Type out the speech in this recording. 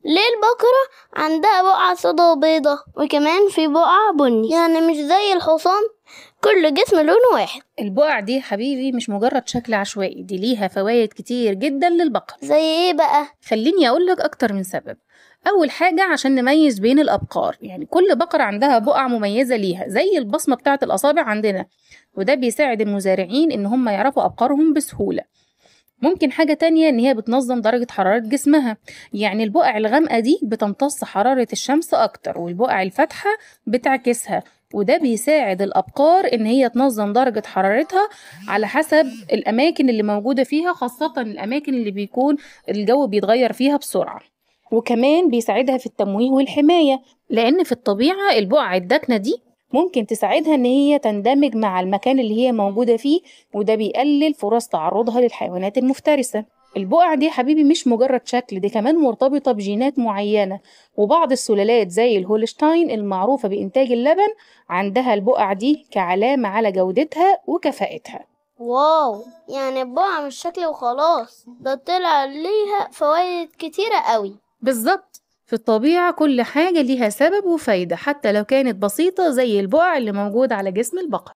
ليه البقرة عندها بقعة سودا وبيضة وكمان في بقعة بني؟ يعني مش زي الحصان كل جسم لونه واحد. البقع دي يا حبيبي مش مجرد شكل عشوائي، دي ليها فوائد كتير جدا للبقر. زي ايه بقى؟ خليني اقولك اكتر من سبب. اول حاجة عشان نميز بين الابقار، يعني كل بقرة عندها بقع مميزة ليها زي البصمة بتاعة الاصابع عندنا، وده بيساعد المزارعين ان هم يعرفوا ابقارهم بسهولة. ممكن حاجة تانية إن هي بتنظم درجة حرارة جسمها، يعني البقع الغامقة دي بتمتص حرارة الشمس أكتر، والبقع الفاتحة بتعكسها، وده بيساعد الأبقار إن هي تنظم درجة حرارتها على حسب الأماكن اللي موجودة فيها، خاصة الأماكن اللي بيكون الجو بيتغير فيها بسرعة. وكمان بيساعدها في التمويه والحماية، لأن في الطبيعة البقع الداكنة دي ممكن تساعدها إن هي تندمج مع المكان اللي هي موجودة فيه، وده بيقلل فرص تعرضها للحيوانات المفترسة. البقع دي يا حبيبي مش مجرد شكل، دي كمان مرتبطة بجينات معينة، وبعض السلالات زي الهولشتاين المعروفة بإنتاج اللبن عندها البقع دي كعلامة على جودتها وكفاءتها. واو، يعني البقعة مش شكل وخلاص، ده طلع ليها فوائد كتيرة قوي. بالظبط، في الطبيعة كل حاجة ليها سبب وفايدة حتى لو كانت بسيطة زي البقع اللي موجودة على جسم البقر.